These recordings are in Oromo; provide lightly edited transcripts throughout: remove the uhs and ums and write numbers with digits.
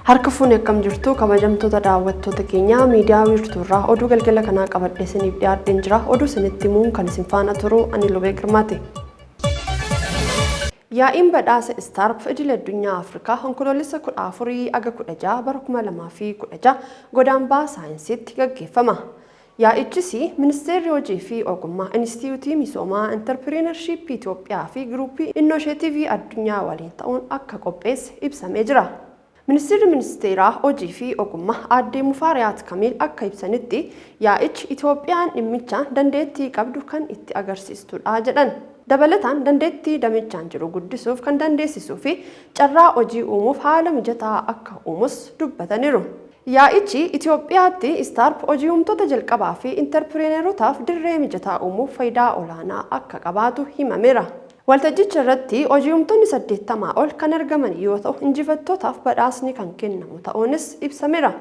Harka fuune, akkam jirtu kabajamtoota daawwattoota keenyaa? Miidiyaa Wiirtuurraa oduu galgala kanaa qabadhee isiniif dhiyaadheen jira. Oduu isinitti himuun kan isin faana turu ani Lubee Girmaati. Yaa'iin badhaasa Startup idil addunyaa Afrikaa Onkoloolessa 14 aga 16 bara 2016 Godaambaa Saayinsiitti gaggeeffama. Yaa'ichis Ministeerri Hojii fi Ogummaa, Inistituutii Misoomaa Intarpiriinarshiippii Itoophiyaa fi Giruuppii Innoosheetivii Addunyaa waliin ta'uun akka qopheesse ibsamee jira. Ministeerri Ministeeraa Hojii fi Ogummaa Aadde Mufaariyaat Kamiil akka ibsanitti, yaa'ichi Itoophiyaan dhimmichaan dandeettii qabdu kan itti agarsiistudha jedhan. Dabalataan dandeettii damichaan jiru guddisuuf kan dandeessisuu fi carraa hojii uumuuf haala mijataa akka uumus dubbataniiru. Yaa'ichi Itoophiyaatti startup hojii uumtoota jalqabaa fi intarpiriinerotaaf dirree mijataa uumuuf faayidaa olaanaa akka qabaatu himameera. Waltajjicha irratti hojii uumtoonni 80 ol kan argaman yoo ta'u, injifattootaaf badhaasni kan kennamu ta'uunis ibsameera.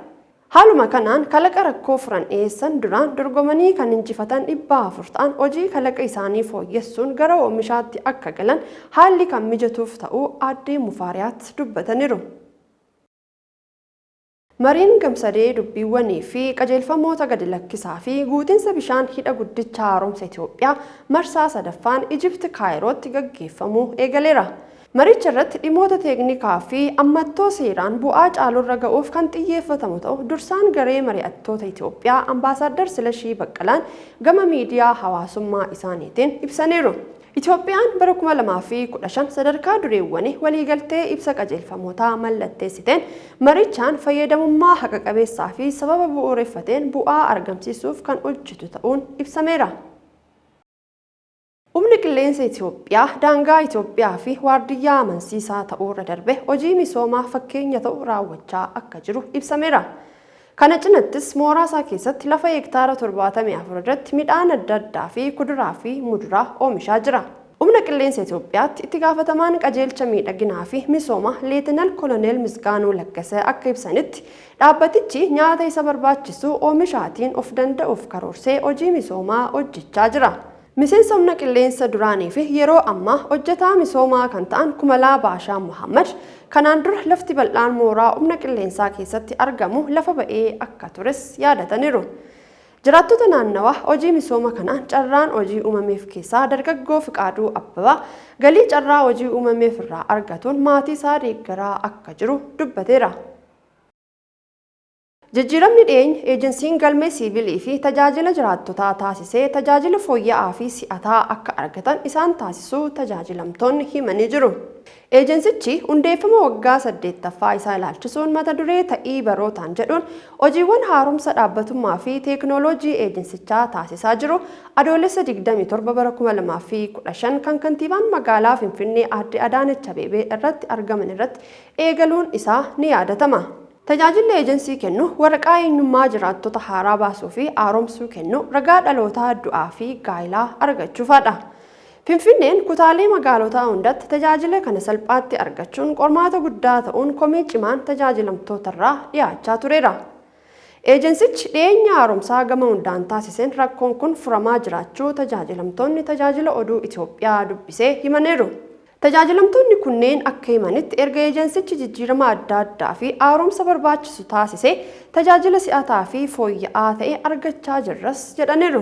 Haaluma kanaan kalaqa rakkoo furan dhiyeessan duraan dorgomanii kan injifatan 400 ta'an hojii kalaqa isaanii fooyyessuun gara oomishaatti akka galan haalli kan mijatuuf ta'uu Aadde Mufaariyaat dubbataniiru. Mariin gamsadee dubbiiwwanii fi qajeelfamoota gadi lakkisaa fi guutinsa bishaan hidha guddicha haaromsa Itoophiyaa marsaa sadaffaan Ijipti Kaayirootti gaggeeffamuu eegaleera. Maricha irratti dhimmoota teeknikaa fi ammattoo seeraan bu'aa caalurra ga'uuf kan xiyyeeffatamu ta'u dursaan garee mari'attoota Itoophiyaa Ambaasaaddar Silashii Baqqalaan gama miidiyaa hawaasummaa isaaniitiin ibsaniiru. Itoophiyaan bara 2015 sadarkaa dureewwanii waliigaltee ibsa qajeelfamootaa mallatteessiteen marichaan fayyadamummaa haqa qabeessaa fi sababa bu'uureffateen bu'aa argamsiisuuf kan hojjetu ta'uun ibsameera. Humni qilleensa Itoophiyaa daangaa Itoophiyaa fi waardiyyaa amansiisaa ta'uurra darbe hojii misoomaa fakkeenya ta'u raawwachaa akka jiru ibsameera. Kana cinattis mooraa isaa keessatti lafa hektaara 74 irratti midhaan adda addaa fi kuduraa fi muduraa oomishaa jira. Humna qilleensa Itoophiyaatti itti gaafatamaan qajeelcha miidhaginaa fi misooma Leetinal Koloneel Misgaanuu Laggasa akka ibsanitti, dhaabbatichi nyaata isa barbaachisu oomishaatiin of danda'uuf karoorsee hojii misoomaa hojjechaa jira. Miseensa humna qilleensa duraanii fi yeroo ammaa hojjetaa misoomaa kan ta'an Kumalaa Baashaa Muhammad, kanaan dura lafti bal'aan mooraa humna qilleensaa keessatti argamu lafa ba'ee akka tures yaadataniiru. Jiraattota naannawaa hojii misooma kanaan carraan hojii uumameef keessaa dargaggoo Fiqaaduu Abbabaa galii carraa hojii uumameef irraa argatuun maatii isaa deeggaraa akka jiru dubbateera. Jijjiiramni dhiyeenya eejensiin galmee siivilii fi tajaajila jiraattotaa taasisee tajaajila fooyya'aa fi si'ataa akka argatan isaan taasisuu tajaajilamtoonni himanii jiru. Eejensichi hundeeffama waggaa 8ffaa isaa ilaalchisuun mata duree ta'ii barootaan jedhuun hojiiwwan haaromsa dhaabbatummaa fi teeknooloojii eejensichaa taasisaa jiru Adoolessa 27 bara 2015 kan kantiibaan magaalaa Finfinnee Aadde Adaanech Abeebee irratti argaman irratti eegaluun isaa ni yaadatama. Tajaajilli eejensii kennu waraqaa eenyummaa jiraattota haaraa baasuu fi haaromsuu kennu, ragaa dhalootaa, du'aa fi gaa'ilaa argachuufaadha. Finfinneen kutaalee magaalotaa hundatti tajaajila kana salphaatti argachuun qormaata guddaa ta'uun komii cimaan tajaajilamtootarraa dhiyaachaa tureera. Eejensichi dhiyeenya haaromsaa gama hundaan taasiseen rakkoon kun furamaa jiraachuu tajaajilamtoonni Tajaajila Oduu Itoophiyaa dubbisee himaniiru. Tajaajilamtoonni kunneen akka himanitti, erga eejensichi jijjiirama adda addaa fi haaromsa barbaachisu taasisee tajaajila si'ataa fi fooyya'aa ta'e argachaa jirras jedhaniiru.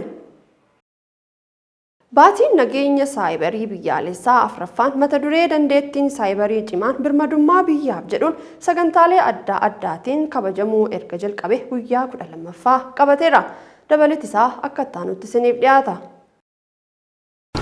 Baatiin nageenya saayibarii biyyaalessaa afraffaan mata duree dandeettiin saayibarii cimaan birmadummaa biyyaaf jedhuun sagantaalee adda addaatiin kabajamuu erga jalqabe guyyaa 12ffaa qabateera. Dabalati isaa akka itti isiniif dhiyaata.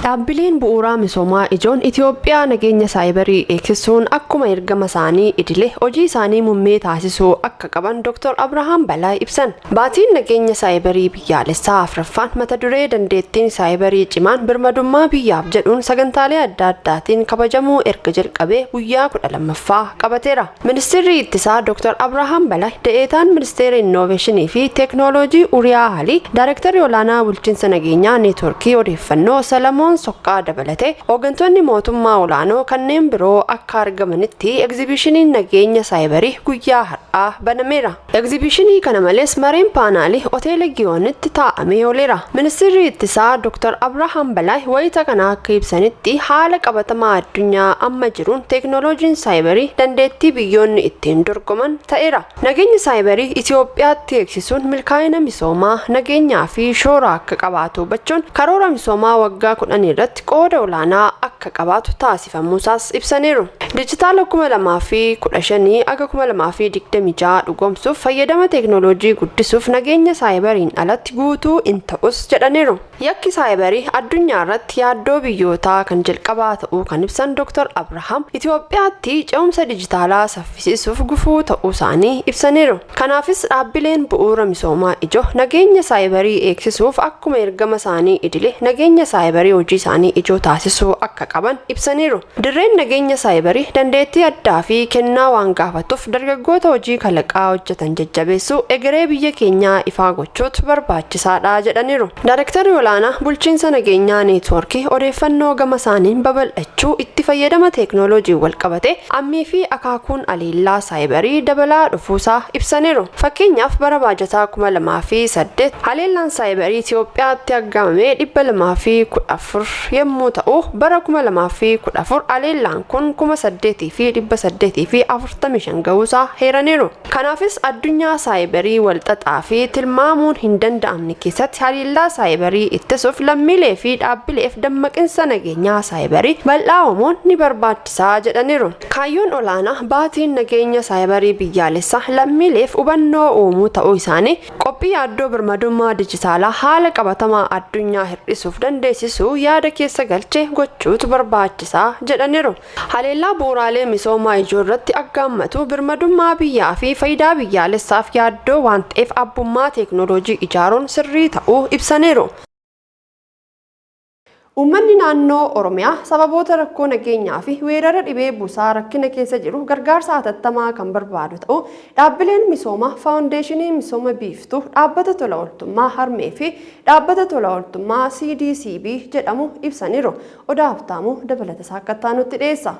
Dhaabbileen bu'uuraa misoomaa ijoon Itoophiyaa nageenya saayibarii eegsisuun akkuma ergama isaanii idilee hojii isaanii muummee taasisuu akka qaban Dr. Abrahaam Balaay ibsan. Baatiin nageenya saayibarii biyyaalessaa afraffaan mata duree dandeettiin saayibarii cimaan birmadummaa biyyaaf jedhuun sagantaalee adda addaatiin kabajamuu erga jalqabee guyyaa 12ffaa qabateera. Ministeerri ittisaa Dr. Abrahaam Balaay, da'eetaan ministeera innoveeshinii fi teeknooloojii Uriyaa Alii, daayirektarri olaanaa bulchiinsa nageenyaa neetworkii odeeffannoo Salamoon Soqqaa dabalatee hooggantoonni mootummaa olaanoo kanneen biroo akka argamanitti egzibishiniin nageenya saayibarii guyyaa har'aa banameera. Egzibishinii kana malees mareen paanaalii hoteela Giyoonitti taa'amee ooleera. Ministeerri ittisaa Dr. Abrahaam Balaay wayita kana akka ibsanitti, haala qabatamaa addunyaa amma jiruun teeknooloojiin saayibarii dandeettii biyyoonni ittiin dorgoman ta'eera. Nageenya saayibarii Itoophiyaatti eegsisuun milkaa'ina misoomaa, nageenyaa fi shoora akka qabaatu hubachuun karoora misoomaa waggaa 10 irratti qooda olaanaa akka qabaatu taasifamuusaas ibsaniiru. Dijitaala 2015 aga 2026 dhugoomsuuf fayyadama teeknooloojii guddisuuf nageenya saayibariin alatti guutuu hin ta'us jedhaniiru. Yakki saayibarii addunyaa irratti yaaddoo biyyootaa kan jalqabaa ta'uu kan ibsan Dr. Abrahaam, Itoophiyaatti ce'umsa dijitaalaa saffisiisuuf gufuu ta'uu isaanii ibsaniiru. Kanaafis dhaabbileen bu'uura misoomaa ijoo nageenya saayibarii eegsisuuf akkuma ergama isaanii idile nageenya saayibarii hojii isaanii ijoo taasisuu akka qaban ibsaniiru. Dirreen nageenya saayibarii dandeettii addaa fi kennaa waan gaafatuuf dargaggoota hojii kalaqaa hojjetan jajjabeessuu, egeree biyya keenyaa ifaa gochuutu barbaachisaadha jedhaniiru. Daarektarri olaanaa bulchiinsa nageenyaa neetwoorkii odeeffannoo gama isaaniin, babal'achuu itti fayyadama teeknooloojii wal qabate ammii fi akaakuun haleellaa saayibarii dabalaa dhufuusaa ibsaniiru. Fakkeenyaaf, bara baajataa 2008 haleellaan saayibarii Itoophiyaatti aggaamame 214 yommuu ta'u, bara 2014 haleellaan kun 8845 gahuusaa heeraniiru. Kanaafis addunyaa saayibarii walxaxaa fi tilmaamuun hin danda'amne keessatti haleellaa saayibarii ittisuuf lammiilee fi dhaabbileef dammaqinsa nageenyaa saayibarii bal'aa uumuun ni barbaachisaa jedhaniiru. Kaayyoon olaanaa baatiin nageenya saayibarii biyyaalessaa lammiileef hubannoo uumuu ta'uu isaanii, qophii yaaddoo birmadummaa dijitaalaa haala qabatamaa addunyaa hir'isuuf dandeessisuu yaada keessa galchee gochuutu barbaachisaa jedhaniiru. Haleellaa bu'uuraalee misoomaa ijoo irratti aggaammatu birmadummaa biyyaa fi faayidaa biyyaalessaaf yaaddoo waan ta'eef abbummaa teeknooloojii ijaaruun sirrii ta'uu ibsaniiru. Uummanni naannoo Oromiyaa sababoota rakkoo nageenyaa fi weerara dhibee busaa rakkina keessa jiru gargaarsa hatattamaa kan barbaadu ta'uu dhaabbileen misoomaa Faawundeeshinii Misooma Biiftuu, dhaabbata tola ooltummaa Harmee fi dhaabbata tola ooltummaa CDCB jedhamu ibsaniiru. Odaa Habtaamuu dabalata isaa akka nutti dhiyeessa.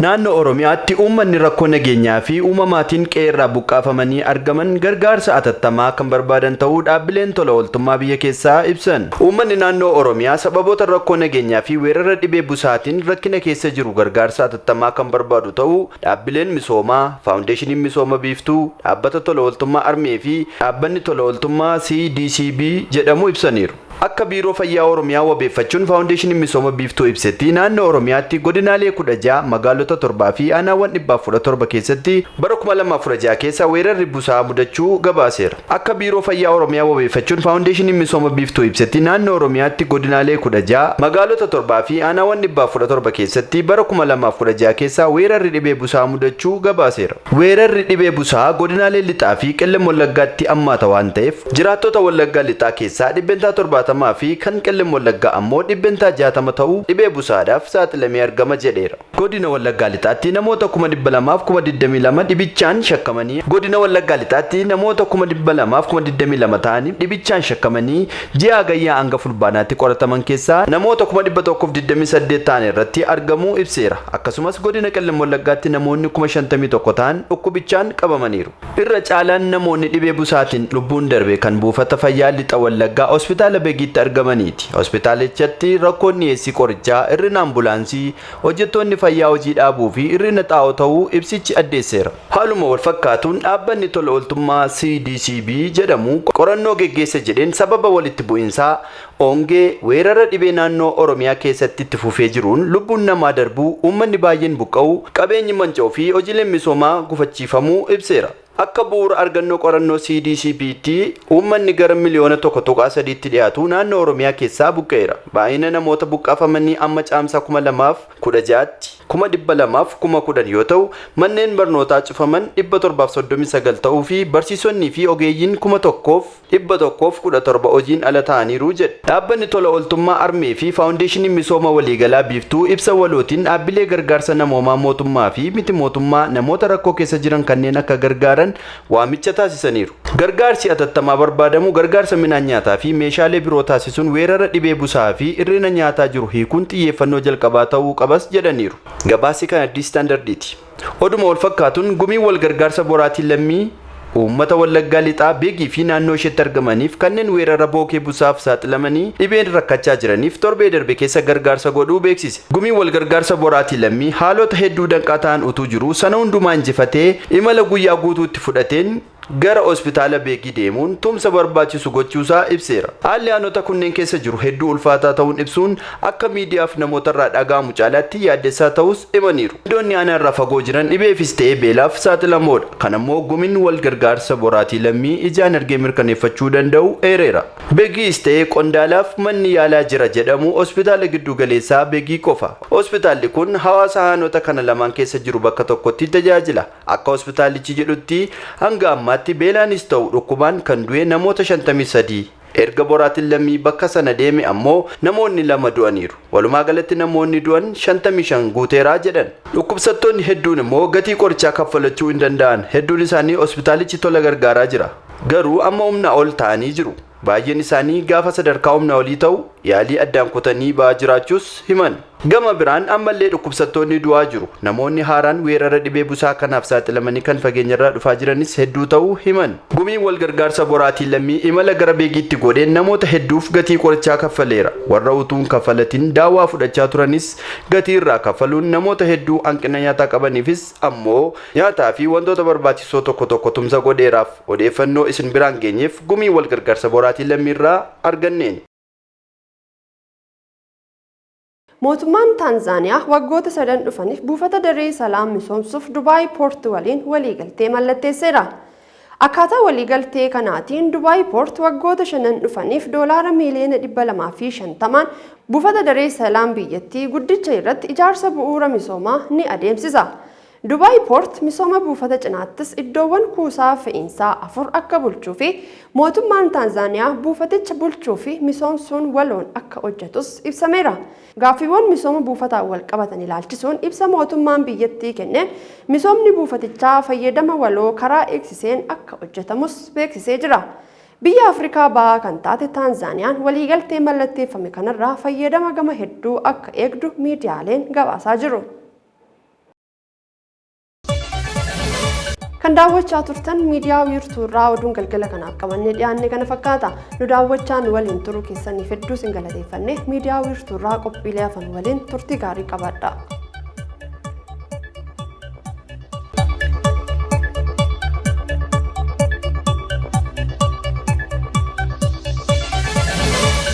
Naannoo Oromiyaatti uummanni rakkoo nageenyaa fi uumamaatiin qe'eerraa buqqaafamanii argaman gargaarsa atattamaa kan barbaadan ta'uu dhaabbileen tola ooltummaa biyya keessaa ibsan. Uummanni naannoo Oromiyaa sababoota rakkoo nageenyaa fi weerara dhibee busaatiin rakkina keessa jiru gargaarsa atattamaa kan barbaadu ta'uu dhaabbileen misoomaa, Faawundeeshiniin Misooma Biiftuu, dhaabbata tola ooltummaa Armee fi dhaabbanni tola ooltummaa CDCB jedhamu ibsaniiru. Akka Biiroo Fayyaa Oromiyaa wabeeffachuun Faawundeeshiniin Misooma Biiftuu ibsetti, naannoo Oromiyaatti godinaalee 16, magaalota torbaa fi aanaawwan 117 keessatti bara 2016 keessa weerarri busaa mudachuu gabaaseera. Akka Biiroo Fayyaa Oromiyaa wabeeffachuun Faawundeeshiniin Misooma Biiftuu ibsetti, naannoo Oromiyaatti godinaalee 16, magaalota torbaa fi aanaawwan 117 keessatti bara 2016 keessa weerarri dhibee busaa mudachuu gabaaseera. Weerarri dhibee busaa godinaalee lixaa fi Qellem Wallaggaatti ammaata waan ta'eef, jiraattota Wallaggaa Lixaa keessaa 70% fi kan Qellem Wallaggaa ammoo 60% ta'uu dhibee busaadhaaf saaxilamee argama jedheera. Godina Wallaggaa Lixaatti namoota 222,022 dhibichaan shakkamanii Godina Wallaggaa Lixaatti namoota 222,022 ta'anii dhibichaan shakkamanii ji'a Hagayyaa hanga Fulbaanaatti qorataman keessaa namoota 128,000 ta'an irratti argamuu ibseera. Akkasumas godina Qellem Wallaggaatti namoonni 51,000 ta'an dhukkubichaan qabamaniiru. Irra caalaan namoonni dhibee busaatiin lubbuun darbe kan buufata fayyaa Lixa Wallaggaa hospitaala Begiitti argamaniiti. Hospitaalichatti rakkoon dhiyeessii qorichaa, hir'ina ambulaansii, hojjettoonni fayyaa hojii dhaabuu fi hir'ina xaa'oo ta'uu ibsichi addeesseera. Haaluma wal fakkaatuun, dhaabbanni tola ooltummaa CDCB jedhamu qorannoo geggeesse jedheen, sababa walitti bu'insaa, ongee, weerara dhibee naannoo Oromiyaa keessatti itti fufee jiruun lubbuun namaa darbuu, uummanni baay'een buqqa'uu, qabeenyi manca'uu fi hojiileen misoomaa gufachiifamuu ibseera. Akka bu'uura argannoo qorannoo CDCB'tti, uummanni gara miliyoona 1.3tti dhiyaatu naannoo Oromiyaa keessaa buqqa'eera. Baay'ina namoota buqqaafamanii amma Caamsaa 2016tti 210,010 yoo ta'u, manneen barnootaa cufaman 739 ta'uu fi barsiisonnii fi ogeeyyiin 1117 hojiin ala ta'aniiru jedhe. Dhaabbanni tola ooltummaa Armee fi Faawundeeshinii Misooma Waliigalaa Biiftuu ibsa walootiin dhaabbilee gargaarsa namoomaa mootummaa fi miti mootummaa namoota rakkoo keessa jiran kanneen akka gargaaran waamicha taasisaniiru. Gargaarsi atattamaa barbaadamu gargaarsa midhaan nyaataa fi meeshaalee biroo taasisuun weerara dhibee busaa fi hir'ina nyaataa jiru hiikuun xiyyeeffannoo jalqabaa ta'uu qabas jedhaniiru. Gabaasi kan Addis Standardiiti. Oduma wal fakkaatuun, gumiin wal gargaarsa Boraatii Lammii uummata Wallaggaa Lixaa Beegii fi naannoo isheetti argamaniif kanneen weerara bookee busaaf saaxilamanii dhibeen rakkachaa jiraniif torbee darbe keessa gargaarsa godhuu beeksise. Gumiin wal gargaarsa Boraatii Lammii haalota hedduu danqaa ta'an utuu jiru sana hundumaa injifatee imala guyyaa guutuutti fudhateen gara hospitaala Beegii deemuun tumsa barbaachisu gochuusaa ibseera. Haalli aanota kunneen keessa jiru hedduu ulfaataa ta'uun ibsuun, akka miidiyaaf namootarraa dhaga'amu caalaatti yaaddessaa ta'us himaniiru. Iddoonni aanaa irraa fagoo jiran dhibeefis ta'ee beelaaf saaxilamoodha. Kanammoo gumiin wal gargaarsa Boraatii Lammii ijaan argee mirkaneeffachuu danda'u eereera. Beegiis ta'ee Qondaalaaf manni yaalaa jira jedhamu hospitaala giddu galeessaa Beegii qofa. Hospitaalli kun hawaasa aanota kana lamaan keessa jiru bakka tokkotti tajaajila. Akka hospitaalichi jedhutti, hanga ammaatti beelaanis ta'u dhukkubaan kan du'e namoota 53. Erga Boraatiin Lammii bakka sana deeme ammoo namoonni 2 du'aniiru. Walumaa galatti namoonni du'an 55 guuteeraa jedhan. Dhukkubsattoonni hedduun immoo gatii qorichaa kaffalachuu hin danda'an. Hedduun isaanii hospitaalichi tola gargaaraa jira. Garuu amma humna ol ta'anii jiru. Baay'een isaanii gaafa sadarkaa humna olii ta'u yaalii addaan kutanii ba'aa jiraachuus himan. Gama biraan ammallee dhukkubsattoonni du'aa jiru. Namoonni haaraan weerara dhibee busaa kanaaf saaxilamanii kan fageenyarraa dhufaa jiranis hedduu ta'uu himan. Gumiin wal gargaarsa Boraatii Lammii imala gara Beegiitti godheen namoota hedduuf gatii qorichaa kaffaleera. Warra utuu hin kaffalatin daawwaa fudhachaa turanis gatii irraa kaffaluun, namoota hedduu hanqina nyaataa qabaniifis ammoo nyaataa fi wantoota barbaachisoo tokko tokko tumsa godheeraaf. Odeeffannoo isin biraan geenyeef gumii wal gargaarsa Boraatii Lammiirraa arganneen. Mootummaan Taanzaaniyaa waggoota 3n dhufaniif buufata Daree Salaam misoomsuuf Dubaay Poort waliin waliigaltee mallatteesseera. Akkaataa waliigaltee kanaatiin Dubaay Poort waggoota 5n dhufaniif doolaara miiliyoona 250n buufata Daree Salaam biyyattii guddicha irratti ijaarsa bu'uura misoomaa ni adeemsisa. Dubaay Poort misooma buufata cinaattis iddoowwan kuusaa fe'iinsaa 4 akka bulchuu fi mootummaan Taanzaaniyaa buufaticha bulchuu fi misoomsuun waloon akka hojjetus ibsameera. Gaaffiiwwan misooma buufataan walqabatan ilaalchisuun ibsa mootummaan biyyattii kenneen, misoomni buufatichaa fayyadama waloo karaa eegsiseen akka hojjetamus beeksisee jira. Biyya Afrikaa Bahaa kan taate Taanzaaniyaan waliigaltee mallatteeffame kanarraa fayyadama gama hedduu akka eegdu miidiyaaleen gabaasaa jiru. Kan daawwachaa turtan miidiyaa Wiirtuu irraa oduun galgala kanaaf qabannee dhiyaanne kana fakkaata. Nu daawwachaa nu waliin turuu keessaniif hedduu isin galateeffanne, miidiyaa Wiirtuu irraa qophiilee hafan waliin turtii gaarii qabaadha.